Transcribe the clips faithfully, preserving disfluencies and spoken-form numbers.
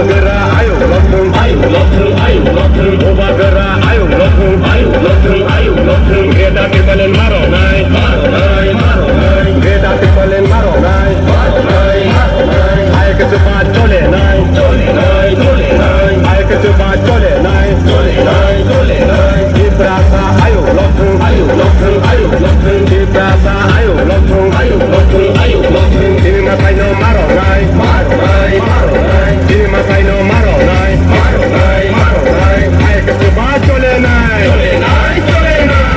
Bubagra ayuk lokthung, ayuk lokthung, ayuk lokthung. Bubagra ayuk lokthung, ayuk lokthung, ayuk lokthung. Greater Tipraland maroknai, maroknai, maroknai. Greater Tipraland maroknai, maroknai, maroknai. Hai khe chuba cholenai, cholenai, cholenai. Hai khe chuba cholenai, cholenai, cholenai. Tiprasa ayuk lokthung, ayuk lokthung, ayuk lokthung. Tiprasa ayuk lokthung, ayuk lokthung, ayuk lokthung. Chini mwtaino maroknai, maroknai, maroknai. Chini mwtaino maroknai, maroknai, maroknai. Hai khe chuba cholenai, cholenai, cholenai.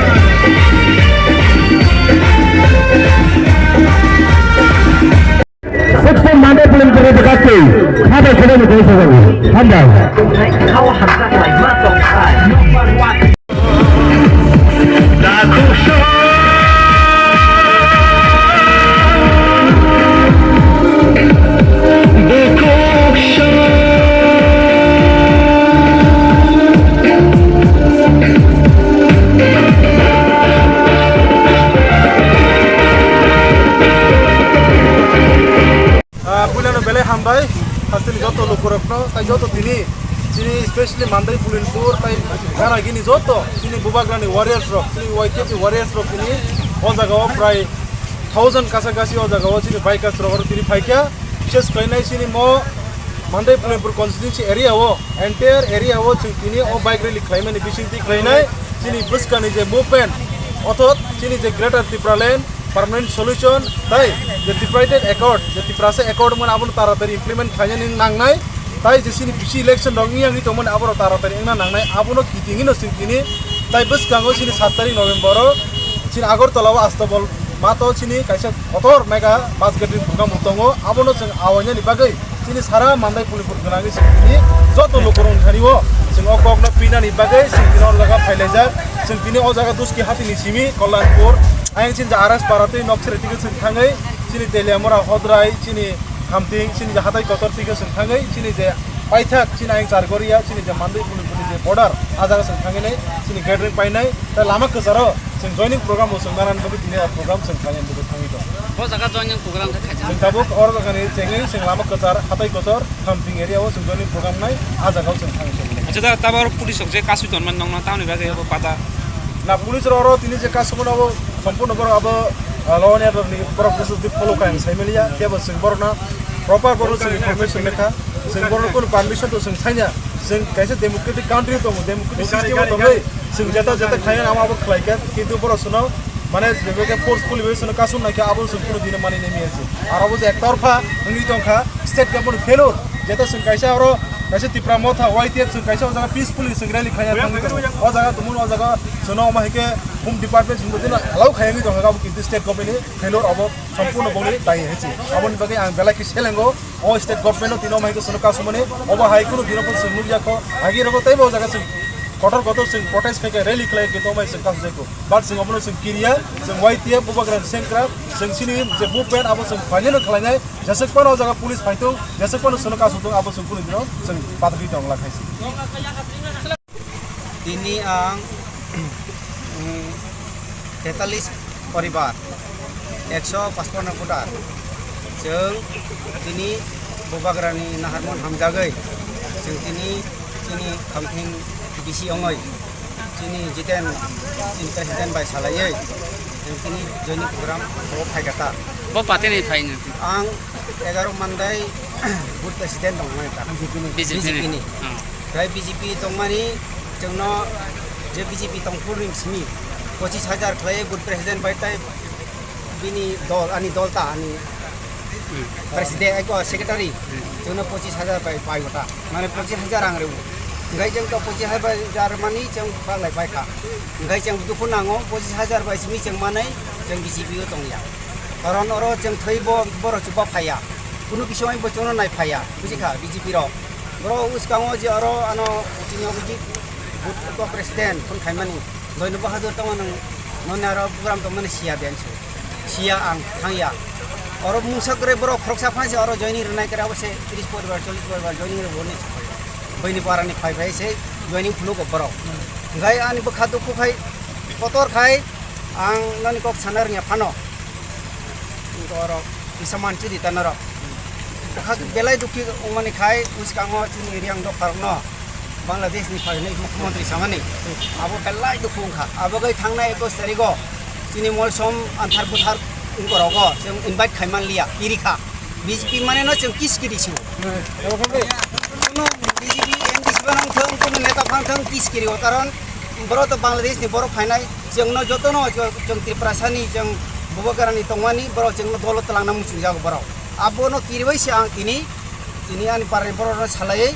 Sixteen Mandai Pulimpur ni bwkhaktwi, khabai khabai ni tei sajago. Hambai. Ah, puilano belai hambai, hasteni joto lukurokno, tai joto tini, chini specially Mandai Pulinpur, tai Garagini joto, chini Bubagrani warriors rok, chini Y T F ni warriors rok tini, o jaga o prai thousand kasa kasi o jaga o chini bikers rok oro tini phaikha, bishes khlainai chini mo Mandai Pulinpur constituency area o, entire area o chwng tini o bike rally khlaimani bisingtwi khlainai, chini bwskani je movement, othot chini je Greater Tipraland, permanent solution, tai je tripartite accord, je Tiprasa accord wngmani abono taratari implement khlainani nangnai, tai je chini bisi election rok wngya wngwi tongmani aborok taratari wngna nangnai, abono kitingino chwng tini, tai bwskango chini sat tarik November o chini Agartala o Astabol mato chini kaisa kotor mega bus gathering program bo tongo, abono chwng awainani bagwi chini sara Mandai Pulipur gwnangwi chwng tini joto lukurokni thani o chwng o kokno pinani bagwi chwng tini o jaga phailaijak. Chwng tini o jaga Duski hatini simi Kollanpur, ayang chini R S Para tei Nokseri tike chwng thangwi chini Teliamura, Hodrai, chini Khamting, chini je hatai kotor tike chwng thangwi chini je paithak chini ayang Chargoria, chini je Mandai Pulipurni je border, a jaga chwng thangwi nai chini gathering painai, tei lama kwcharo chwng joining program bo chwng manani bagwi tini o program chwng khlainani bagwi thangwi tongo. O jaga joining program khe khaijak. Chwng tabuk oro jagani chengwi chwng lama kwchar, hatai kotor, Khamting area o chwng joining program nai, a jaga o chwng thangwi tongo. Acha da, tabuk police rok je kasui tonmani nongno tamoni bagwi abo pata? Na, police rok oro tini je kasumano abo sompurno borok abo, ah, law and order ni borok busu di follow kha ang sai maliya, kebo chwng borokno proper borok chwng information lekha, chwng borokno kunu permission to chwng sainya, chwng kaisa democratic country tongo, democratic system o tongwi chwng jeta jeta khlaina amo abo khlaikha, kintu borok chwngno mane bebeke forcefully bai chwngno kasum naikha, abo chwng kunu dino mani nai maya se. Aro bo je ektorpha wngwi tongkha, state government failure, jeta chwng kaisa oro kaisa Tipra Motha, Y T F chwng kaisa o jaga peacefully chwng rally khaina thangwi tongo. O jaga tumung o jaga chwngno omo hai khe Home Department chwngno dino allow khaiwi tongkha, abo kintu state government ni failure, abo sompurno bongni dai hai se. Aboni bagwi ang belai khe selengo, o state government no tino omo hai khe chwngno kasumani, obo hai kunu dino phano chwng nukya kho, agi rogo teibo o jaga chwng kotor kotor chwng protest khai khe rally khlai khe tongmai chwng kasujai kho. But chwng obono chwng kiriya, chwng Y T F Bubagra Sengkrak, chwng chini je movement abo chwng final khlainai, jeswk phano o jaga police phaithung, jeswk phano chwngno kasutong, abo chwng kunu dino chwng pathakwi tong la khai se. Tini ang, mm, tetalis poribar, ekso pachpanno voter. Chwng tini Bubagrani naharmon hamjagwi, chwng tini chini Khamting B C ongoi, chini Jiten, chini president bai salaiwi, chwng tini joining program o phaikha ta. Bo patini phaino? Ang egaro Mandai booth president tongmani ta, B J P ni. B J P ni. Oh. Tei B J P tongmani chwngno je B J P tongphuru ni simi pochis hajar khlai booth president bai tei bini dol, ani dol ta, ani president, eko secretary, chwngno pochis hajar bai pai gota. Mane pochis hajar rang rw. Hingkai chwng to pochis hajar mani chwng baglai pai kha. Hingkai chwng dukhu nango, pochis hajar bai simi chwng manai chwng B J P o tongya. Karon oro chwng thwi bo, borok chuba phaiya. Kunu bising bo chwngno nai phaiya. Buji kha B J P rok. Boro uskango je oro ano chini opposite booth president phone khaimani. Doino Bahadur tongo nwng, noni aro program tongmani siya bensu. Siya ang thangya. Oro mungsa kwrwi borok khoroksa phansi oro joining rwnai kwrwi abo se tris poribar, chollish poribar joining rw hwnwi. Buini parani phai phai se joining phunukgo borok. Hingkhai ani bwkha dukhu khai kotor khai ang noni kok sana rwngya phano. Borok kisa manchidi ta norok. Kha belai dukhi wngmani khai bwskango chini Riang dopharokno Bangladesh ni phainai mukhyamantri samani abo belai dukhu wngkha. Abo gai thangnai ekus tarigo chini molsom anthar buthar wngkorogo chwng invite khaiman liya, kirikha. B J P mane no chwng kis kiri sio. Kuno B J P M D C ba nang thang, kuno neta phang thang kis kiri o, karon borok to Bangladesh ni borok phainai, chwng no joto no chwng Tripura sani chwng Bubagra ni tongmani borok chwng no dolo twlangna muchung jago borok. Abo no kiribai se ang tini, tini ani parani borok no salai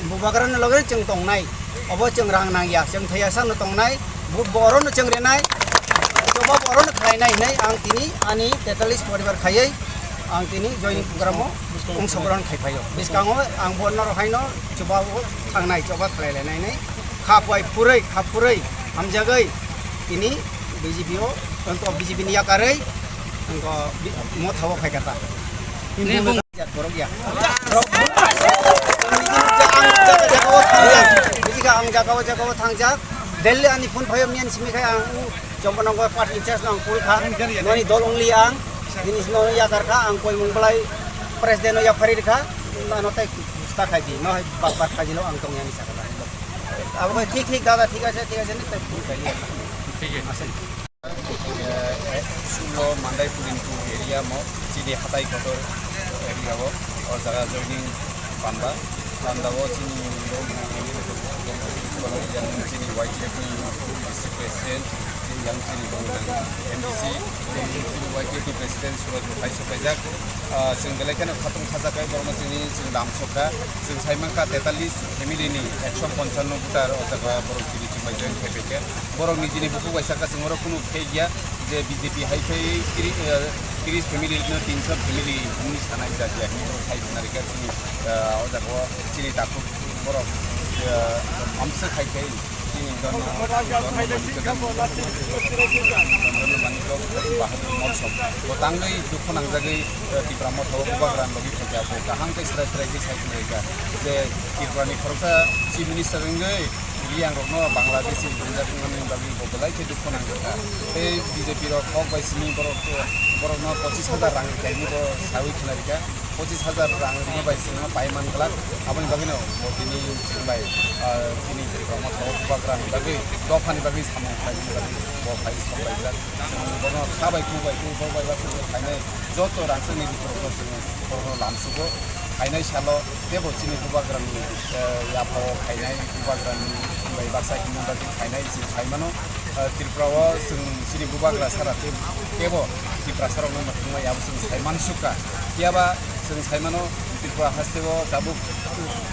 Bubagra ni loge chwng tongnai. Obo chwng rang nangya, chwng thaya sa no tongnai. Bu-, borok no chwng renai. Choba borok no khlainai hinai ang tini ani tetalis poribar khaiwi ang tini joining program o ongsogoron khai phaio. Bwskango ang bo norok haino choba o thangnai, choba khlai lainai hinai. Kha puai phurwi, kha phurwi hamjagwi tini B J P o, onto B J P ni yakarwi onto bi-, motha o khai kha ta. Nini bung- Borok ya. Borok. Ang jaga, jaga o thangjak. Bujikha, ang jaga o, jaga o thangjak. Delhi ani phone phaio miyan simi khai ang u Chompanongo party in charge no ang call kha. Noni dol ongli ang. Nini sino yakar kha, ang koi mung belai president no yaphari kha. Ano tai busta khai di. No hai bak bak khai di no ang tong yani sakha. Abo khai thik thik dada thik ase, thik ase ni tai phone khai di. Thik ase. Asai. Eh, sullo Mandai Pulintu area mo, chini hatai kotor area o, o jaga joining panda, panda o chini rok yang chini Y T F ni district president, yang chini M D C, chini Y T F ni president Suraj Bhai sokaijak. Ah, chwng belai kheno khatung khajakai borokno chini chwng lamsokha. Chwng saimankha tetalis family ni ekso ponchano voter o jaga borok chini chwng bai join khai paikha. Borok nijini bukhuk bai saka chwng oro kunu fake ya je B J P hai khai tiri-, eh, tris family no tinso family hwnwi sanai ja ya hwnwi borok khai khna rikha chini, eh, o jaga o chini takhuk borok, eh, amsa khai khai chini don don manik Bahadur Molsom bo tangwi dukhu nangjagwi, eh, Tipra Motha o bubagra logi phaikha bo kaham khe srai srai khe sai khna rikha je Tripura ni khoroksa Chief Minister wngwi Riang rokno Bangladeshi ringjak wngmani bagwi bo belai khe dukhu nangjakha. Tei B J P rok kok bai simi borok, borokno pochis hajar rang rikha hinwi bo saui khna rikha. Pochis hajar rang rwma bai chwngno pai man glak. Aboni bagwino bo tini chwng bai, ah, tini Tripura Motha o bubagra ni bagwi, dopha ni bagwi samung khlaimani bagwi bo phai sok laijak. Chwng bono kha bai, khu bai, khu, bok bai, bak bai phainai joto rangchak ni borokno chwng borokno lamsugo. Phainai salo teibo chini bubagrani, eh, yaphao phainai bubagrani bai baksa himna bagwi phainai chwng sai mano. Eh, Tripura o chwng chini bubagra sara tei-, teibo Tiprasa rokno mwthangmani abo chwng sai mansukha. Phiyaba chwng sai mano Tripura haste o tabuk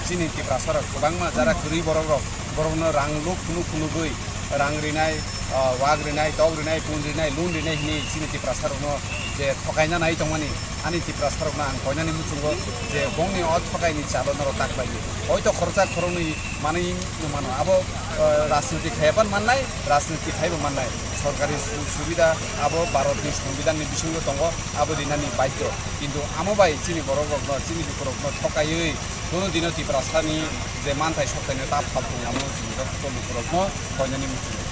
chini Tiprasa rok kwbangma jara kwrwi borok rok, borokno rang luk phunuk phunugwi rang rinai, ah, wak rinai, tok rinai, pun rinai, loan rinai hwnwi chini Tiprasa rokno je thokaina nai tongmani, ani Tiprasa rokno ang koinani muchungo je bongni o thokaini chalo norok tak bai. Hoito khoroksa khoroknwi manwi no mano. Abo, ah, rajniti khaiya pan mannai, rajniti khaibo mannai. Sorkari su-, subida abo Bharatni Songbidanni bisingo tongo, abo rinani baidhyo. Kintu amo bai chini borok rokno, chini lukurokno thokaiwi kono dino Tiprasani je manthai soktaino ta phaltung amo chini joto lukurokno koinani muchungo.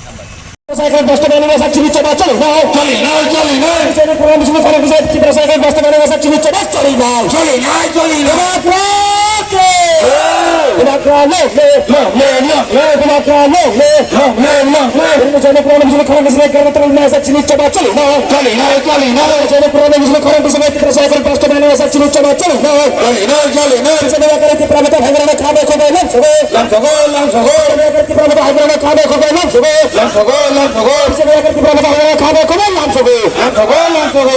Hambai. Cycle bus to Bangalore, chini choba choli nai. Choli nai, choli nai. Chini program chini khorang bisa, chini cycle bus to Bangalore, chini choba choli nai. Choli nai, choli nai. Bubagra ke. Bubagra long live. Long live, long live. Bubagra long live. Long live, long live. Chini program chini khorang bisa, chini choba choli nai. Choli nai, choli nai. Chini program chini khorang bisa, chini cycle bus to Bangalore, chini choba choli nai. Choli nai, choli nai. Chini program Tipra Motha hai khorang kha bai khobai lamsogo. Lamsogo, lamsogo. Tipra Motha hai khorang kha bai khobai lamsogo. Lamsogo, lamsogo. Tipra Motha hai khorang kha bai khobai lamsogo. Lamsogo, lamsogo.